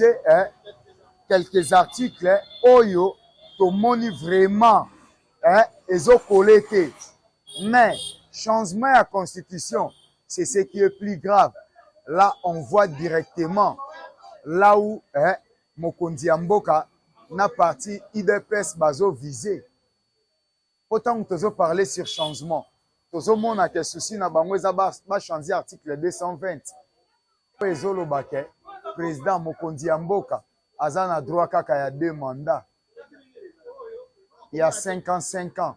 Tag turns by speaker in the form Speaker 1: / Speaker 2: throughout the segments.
Speaker 1: Baréviser eh, quelques articles oyo tomoni vraiment eh, ezokole te. Mais changement ya constitution, c'est ce qui est plus grave. Là, on voit directement là où eh, mokonzi ya mboka na parti UDPS bazoviser. Po ntango tozoparler sur changement, tozomona ke souci na bango eza bachanger article 220 oyo ezoloba ke président, mokonzi ya mboka, aza na droit kaka ya deux mandats ya 55 ans.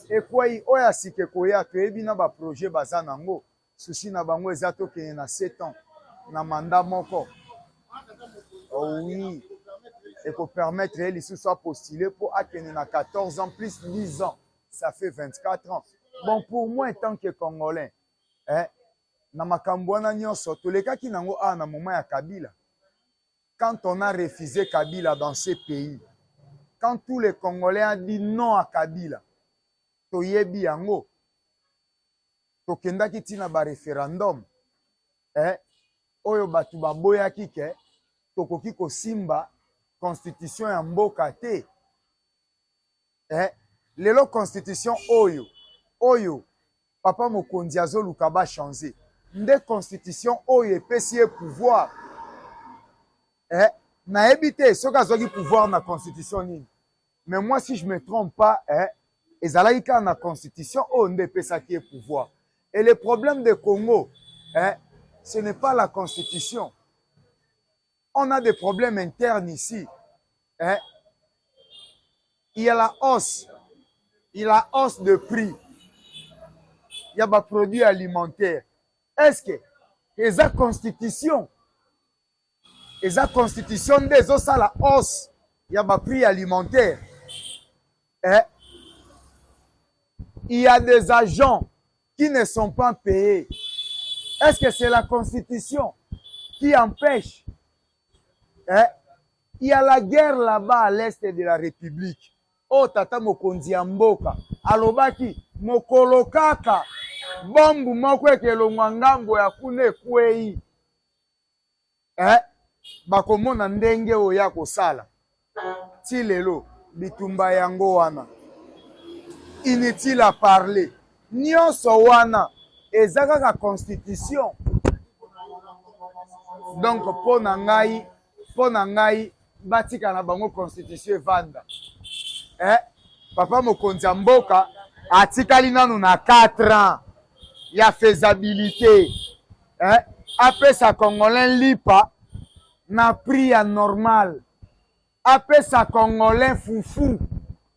Speaker 1: Ekwei oyo ya sika ekoya, toyebi na baprojet baza nango. Souci na bango eza tokende na 7 ans na mandat moko. Oh oui, ekopermettre ye lisusu apostule mpo akende na 14 ans plus 10 ans, ça fait 24 ans. Bon, pour moi, en tant que Congolais, eh, na makambo wana nyonso tolekaki nango awa na moment ya Kabila, quand on a refusé Kabila dans ce pays, quand tous les Congolais ont dit non à Kabila, toyebi yango, tokendaki ntina baréférendum, eh, oyo bato baboyaki ke tokoki kosimba constitution ya mboka te. Eh, lelo constitution oyo papa mokonzi azoluka bachanger nde constitution oyo epesi ye pouvoir. Eh, nayebi te soki azwaki pouvoir na constitution nini, mais moi, si je me trompe pas, eh, ezalaki kaka na constitution oyo nde epesaki ye pouvoir. Et le problème de Congo, eh, ce n'est pas la constitution. On a des problèmes internes ici, eh. Il y a la hausse, il y a la hausse de prix, il y a baproduits alimentaires. Est-ce que eza constitution? Eza constitution nde ezosala hausse ya baprix alimentaire, eh? Il y a des agents qui ne sont pas payés. Est-ce que c'est la constitution qui empêche, eh? Il y a la guerre là-bas à l'est de la République. Oyo tata mokonzi ya mboka alobaki, mokolo kaka bombe moko ekelongwa ngambo ya kuna ekwei, eh? Bakomona ndenge oyo ya kosala. Ti lelo bitumba yango wana, inutile à parler. Nyonso wana eza kaka constitution. Donc mpo na ngai, batika na bango constitution evanda. Eh, papa mokonzi ya mboka atikali nanu na 4 ans ya faisabilité, eh, apesa Congolais lipa na prix ya normal, apesa Congolais fufu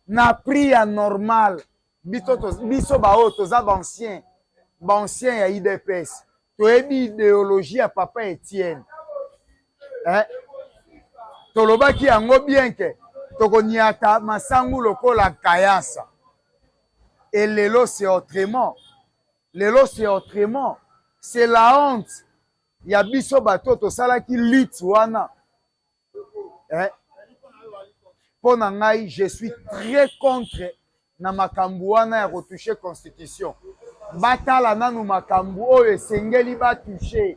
Speaker 1: na prix ya normal. Biso baoyo toza baancien, baancien ya UDPS, toyebi idéologie ya papa Etienne, eh? Tolobaki yango bien ke tokoniata masangu lokola kayasa. Et lelo c'est autrement, lelo c'est autrement, c'est la honte ya biso bato tosalaki lutte wana, eh? Mpo na ngai, je suis très contre na makambo wana ya kotoucher constitution. Batala nanu makambo oyo esengeli batoucher.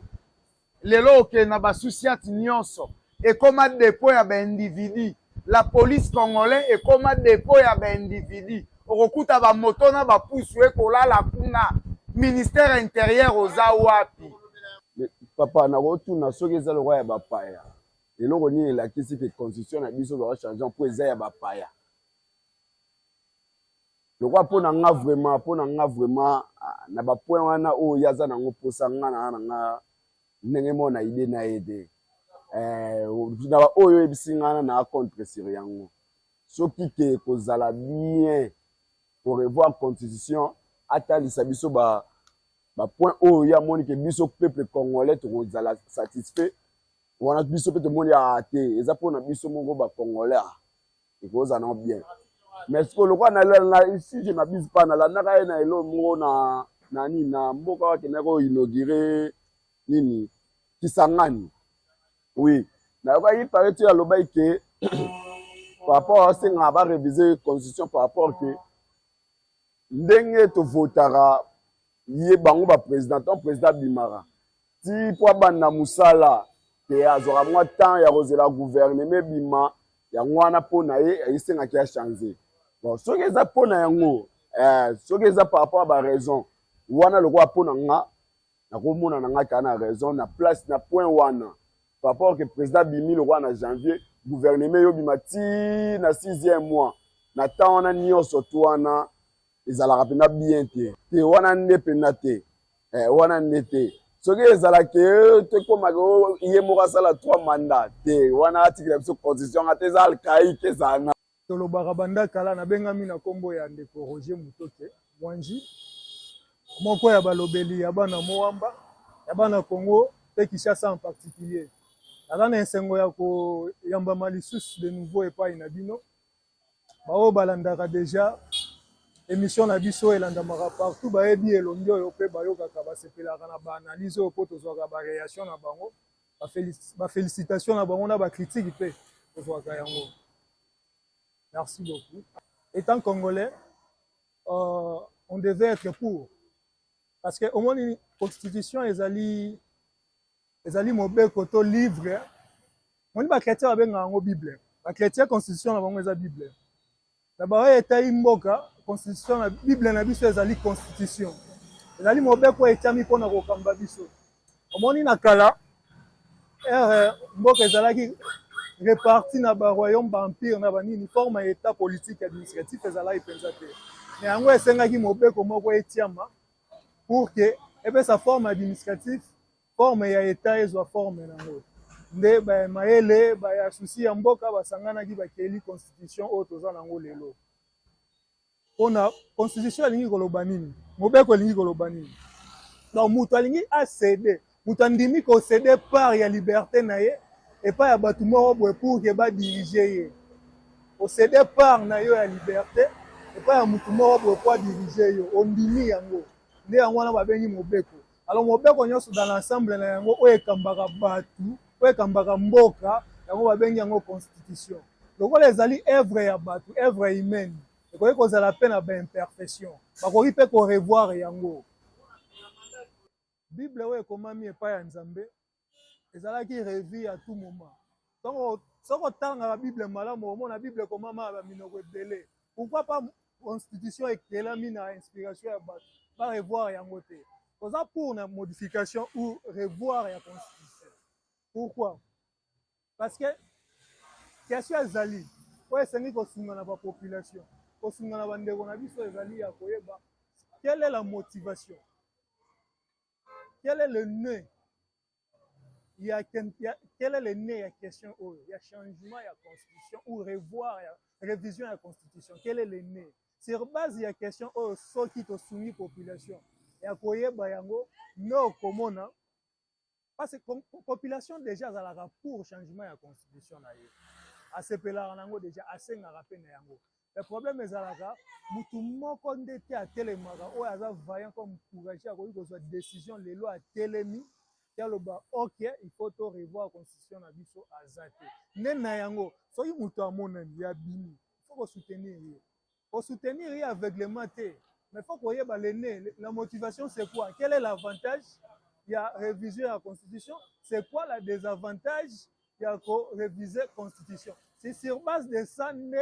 Speaker 1: Lelo okende na basous-ciat nyonso, ekóma dépôt ya baindividu. La police congolais ekóma dépôt ya baindividu. Okokuta bamoto na bapusu ekolala kuna. Ministère intérieur oza wapi?
Speaker 2: Papa, nakotuna soki eza lokwa ya bapaya, eloko nini elakisi ke constitution na biso bakochanger mpo eza ya bapaya? Lokwa mpo na nga vraiment, mpo na nga vraiment, na bapoint wana oyo ye aza nango, mposa nga na nga ndenge moko na idée na ye te. Na baoyo oyebisi nga wana, na contre sur yango. Soki ke kozala bien korevoir constitution, atalisa biso ba bapoint oyo ye amoni ke biso peuple congolais tokozala satisfait wana. Biso mpe tomoni a te, eza mpona biso moko bacongolais, ekozala nango bien. Mais sikoyo lokola na, si je m'abuse pas, nalandaka ye na elo moko na nini, na mboka akendaki koinaugurer nini, Kisangani. Oui, nayokaki pare ti alobaki ke par rapport asengaka baréviser constitution par rapport ke ndenge tovotaka ye bango baprésident, ntango président abimaka ti mpo abanda mosala. Ke azwaka mwa temps ya kozela gouvernement ebima, yango wana mpo na ye esengaki achange. Bon, soki eza mpo na yango, soki eza par rapport ya baraison wana, lokola mpo na nga nakomona na nga kaa na raison na place na point wana, par rapport ke président abimi lokola na janvier, gouvernement eyobima ti na sixième mois. Na temps wana nyonso tu wana ezalaka mpenza bien te. Te, wana nde mpenza te, wana nde te. Soki ezalaki tokomaka ye moko asala trois mandat te, wana atikela biso constitution anga te, eza archaïque, ezala na
Speaker 3: Tolobaka banda kala. Nabengami na nkombo ya ndeko Roger Mutoke Mwanji, moko ya balobeli ya bana Mont-Amba, ya bana Congo mpe Kinshasa en particulier. Naza na esengo ya koyambama lisusu de nouveau epai na bino baoyo balandaka déjà émission na biso elandamaka partout. Bayebi elongi oyo mpe bayokaka, basepelaka na baanalyse oyo mpo tozwaka baréaction na bango, bafélicitation na bango na bacritique mpe tozwaka yango. Merci beaucoup. Étant Congolais, on devait être pour, parce que omoni, constitution ezali mobeko to livre. Moni, bachrétien babengaka yango Bible. Bachrétien, constitution na bango eza Bible. Na baoyo etali mboka, constitution na Bible na biso ezali constitution, ezali mobeko oyo etiami mpona kokamba biso. Omoni, na kala ere mboka ezalaki réparti na baroyaume, baempire na banini, forme ya état politique administratif ezalaki mpenza te. Mais yango esengaki mobeko moko etiama pour ke epesa forme administratif, forme ya état ezwa forme nango. Nde mayele baya susi ya mboka basanganaki, bakeli constitution oyo toza nango lelo. Mpona constitution elingi koloba nini? Mobeko elingi koloba nini? Donc moto alingi acéder, moto andimi kocéder part ya liberté na ye epai ya bato moko boye pour ke badirige ye. Océder part na yo ya liberté epai ya motu moko boye po adirige yo, ondimi yango. Nde yango wana babengi mobeko. Alors mobeko nyonso dans l'ensemble na yango, oyo ekambaka bato, oyo ekambaka mboka, yango babengi yango constitution. Lokola ezali œuvre ya bato, œuvre humaine, ekoki kozala mpe na baimperfection, bakoki mpe korevoir yango. Bible oyo ekomami epai ya Nzambe ezalaki revu à tout moment. Ntongo soki otangaka Bible malamu, omona Bible ekomama ya baminoko ebele. Pourquoi pas constitution ekelami na inspiration ya bato, barevoir yango te? Toza pour na modification ou revoir ya constitution. Pourquoi? Parce que question ezali oyo esengi kosunga na bapopulation, kosunga na bandeko na biso, ezali ya koyeba quelle est la motivation, quel est le nœud ya, quel est le nœud ya question oyo ya changement ya constitution ou revoir ya révision ya constitution. Quel est le nœud? Sur base ya question oyo, soki tosungi population ya koyeba yango, nde okomona, parce que population déjà azalaka pour changement ya constitution na ye, asepelaka nango déjà, asengaka mpe na yango. Le problème ezalaka mutu moko nde te atelemaka, oyo aza vaillant comme courageux, akoki kozwa décision lelo, atelemi ti aloba: "Ok, il faut to revoir constitution na biso." Aza te. Nde na yango, soki moto amonani ya bimi, il faut kosoutenir ye. Kosoutenir ye aveuglement te, mais faut koyeba le nœud, la motivation, c'est quoi? Quel est l'avantage ya révision ya constitution? C'est quoi la désavantage ya koréviser constitution? C'est sur base de ça nde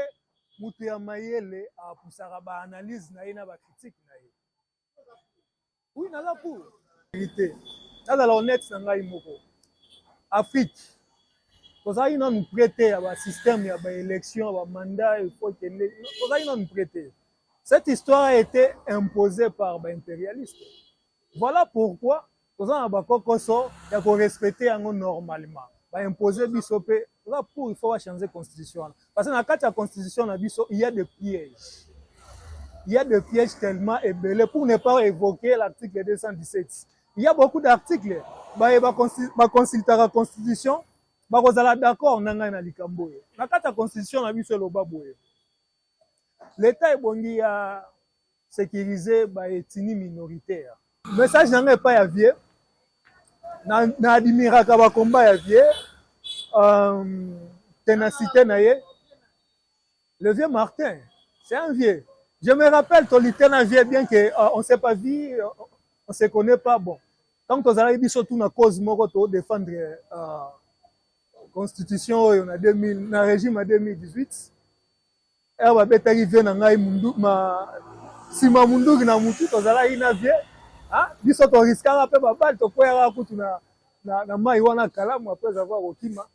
Speaker 3: moto ya mayele apusaka baanalyse na ye na bacritique na ye. Oui, naza pour vérité. Nazala honnête na ngai moko, Afrique tozalaki nanu prêt te ya basystème ya baélection, ya bamandat, il faut ekende. Tozalaki nanu prêt te. Cette histoire a été imposée par baimpérialiste. Voilà pourquoi toza na bakokoso ya korespecte yango. Normalement baimpose biso mpe toza pour. Il faut bachanger constitution wana, parce que na kati ya constitution na biso, il y a des pièges, il y a des pièges tellement ebele, pour ne pas évoquer l'article 217. Il y a beaucoup d'articles. Baye baconsultaka constitution bakozala d'accord na ngai na likambo oyo. Na kati ya constitution na biso eloba boye: l'État ebongi ya sécuriser baethnie minoritaire. Message na ngai epai ya vieux, na admiraka bakomba ya vieux, ténacité na ye. Le vieux Martin, c'est un vieux. Je me rappelle tolite na vieux, bien que on s'est pas vu, on se connaît pas. Bon, tant tozalaki biso tuna cause moko, todéfendre. Constitution oyo na 2000, na régime ya 2018, ere babetaki vieux na ngai mundu, ma, nsima munduki na mutu, tozalaki na vieux. Biso toriskaka mpe babali, tokweyaka kutu na mai wana kalamu après avoir kokima.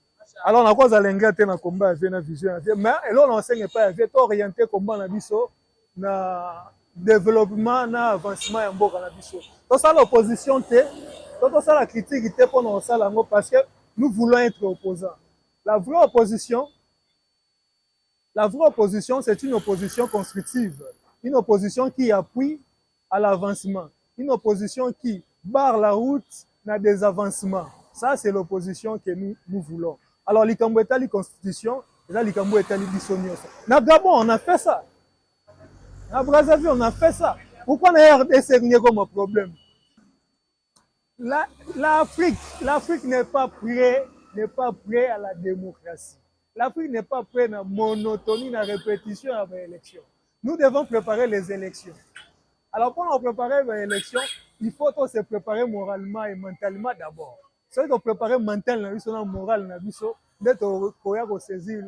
Speaker 3: Alors nakozala ingrat te na combat ya vieux, na vision ya vieux, mais eloko na osenga epai ya vieux, tooriente combat na biso na développement, na avancement ya mboka na biso. Tosala opposition te to tosala critique te mpona kosala yango parce que nous voulons être opposants. La vraie opposition, la vraie opposition, c'est une opposition constructive, une opposition qui appuie à l'avancement, une opposition qui barre la route na des avancements. Ça, c'est l'opposition que nous, nous voulons. Alors likambo etali constitution eza likambo etali biso nyonso. Na Gabon, on a fait ça. Na Brazzaville, on a fait ça. Pourquoi na RDC nge comme problème? L'Afrique n'est pas prêt à la démocratie. L'Afrique n'est pas prêt à la monotonie, la répétition à l'élection. Nous devons préparer les élections. Alors, pour nous préparer les élections, il faut se préparer moralement et mentalement d'abord. Soki topréparer mental na biso na moral na biso, nde tokoya kosaisir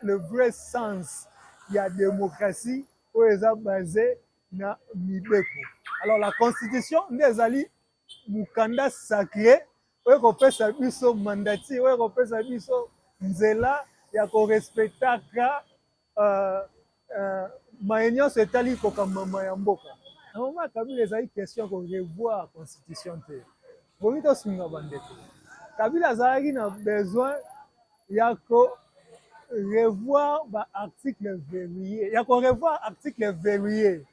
Speaker 3: le vrai sens ya démocratie oyo eza basé na mibeko. Alors la constitution nde ezali mokanda sacré oyo ekopesa biso mandati, oyo ekopesa biso nzela ya korespectaka maye nyonso etali kokambama ya mboka. Na mama Kabila, ezali question korevoir constitution te. Bomi tosunga bandeko. Kabila azalaki na besoin ya korevoir baarticle verrouillé, ya korevoir article verrouillé.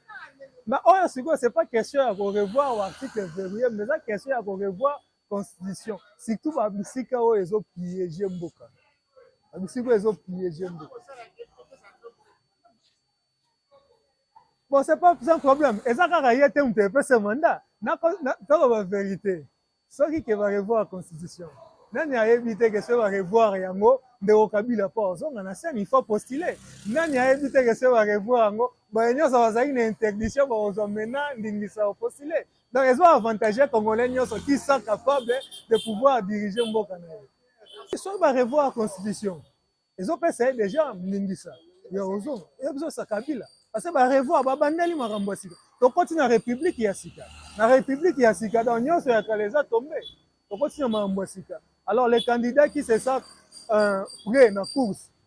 Speaker 3: Mais oyo sikoyo, c'est pas question ya korevoir baarticle verrouillé, mais eza question ya korevoir constitution, surtout babisika oyo ezopiéger mboka, babisika oyo ezopiéger mboka. Bon, c'est pas un problème, eza kaka ye te moto epesa mandat. Toloba vérité, soki ke barevoir constitution, nani ayebi te ke soki barevoir yango, ndeko Kabila mpo ozonga na scène, il faut postuler? Nani ayebi te ke soki barevoir yango, baye nyonso bazalaki na interdiction bakozwa maintenant ndingisa kopostuler? Donc ezo avantage Congolais nyonso qui sont capable de pouvoir diriger mboka na ye. Soki barevoir constitution, ezopesa ye déjà ndingisa ya ozonga. Ebizosa Kabila parce que barevoir, babandeli makambo ya sika. Tokoti na république ya sika, na république ya sika, donc nyonso ya kala eza tombe, tokoti na makambo ya sika. Alors les candidats qui se sentent prêts na course